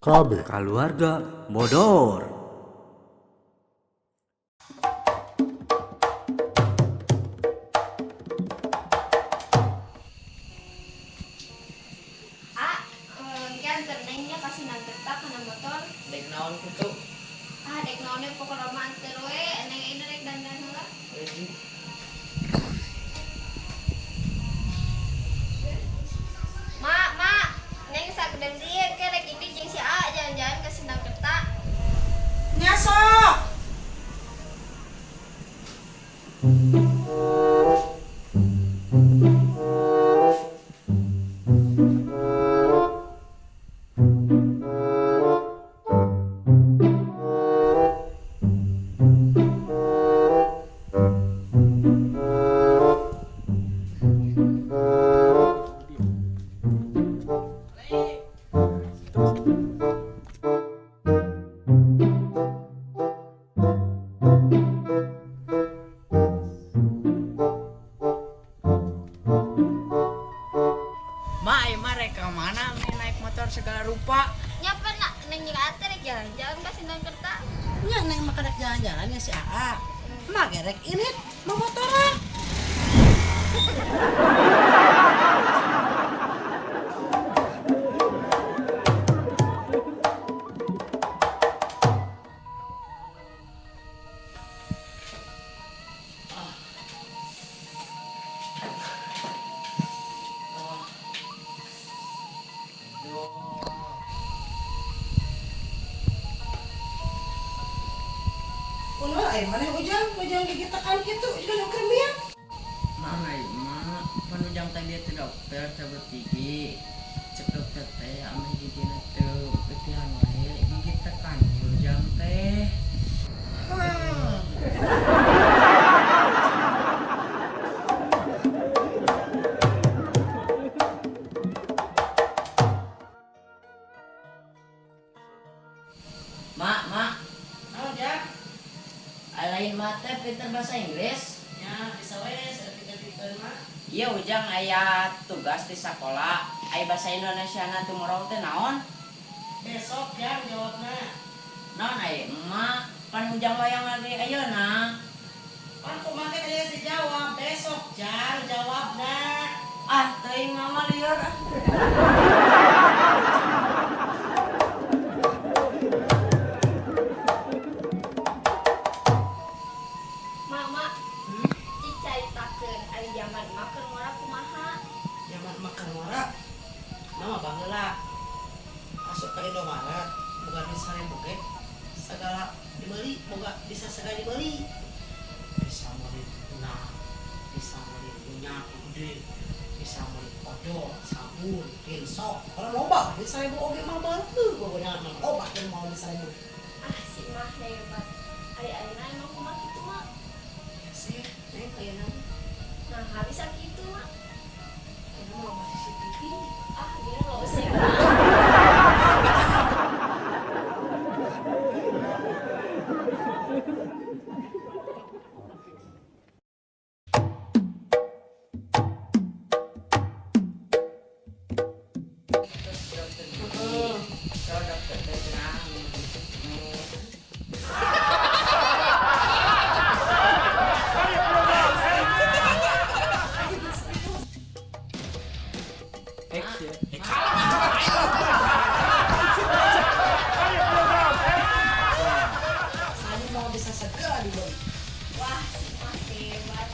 KB. Keluarga bodor. Ah, anter nengnya kasih nanterta kana motor. Dek naon kitu? Ah, dek naonnya pokoknya mah anter we, neng ini rek dandan heula. Ma, ma, neng sagedeng dieu ke rek ini jeung si A jalan-jalan ke Sindangkerta. Nya sok. Ma, ayo mereka mana naik motor segala rupa? Nyapa nak neng jeung rek jalan-jalan ka Sindangkerta. Nya neng mah rek jalan-jalan ya si AA. Mah gerek ini mau motoran. Kunaon ai maneh ujang gigi tekan kitu juga nu keur miang. Mana ieu mah pan ujang tadi teh dokter cabut gigi. Cek dokter teh ameh gigina teu putihan wae gigi tekan ujang teh. Mak, mak. Naon jang? Lain mah teh pinter bahasa Inggris. Ya, bisa we saeutik-eutik mah. Iya ujang aya tugas di sekolah. Aya bahasa Indonesia na tomorrow teh naon? Besok jang jawabna. Naon aya emak? Pan ujang wayang lagi ayeuna. Pan kumaha teh geus dijawab besok jang jawabna. Ah, teuing mama lieur ah. Mama, cik caritakeun ari jaman emak keur ngora kumaha? Jaman emak keur ngora. Mama baheula. Asup ka Indomaret, boga duit 1000 ge segala dibeli, boga bisa segala dibeli. Bisa meuli tuna, bisa meuli minyak gede, bisa meuli odol, sabun, pinsok. Kalau loba duit 1000 oge mah beuteung, boga mah loba teu mau duit 1000. Ah, si mah hebat. Ari ayeuna emang kumaha kitu mah? Ya sih, neng ayeuna. Nah, habis kitu mah. Ayeuna mah loba CCTV. Ah, gila lo sih. Terus dokter gigi. Kalau dokter teh cenah. Saya mau bisa segala dibeli. Wah, si mah hebat.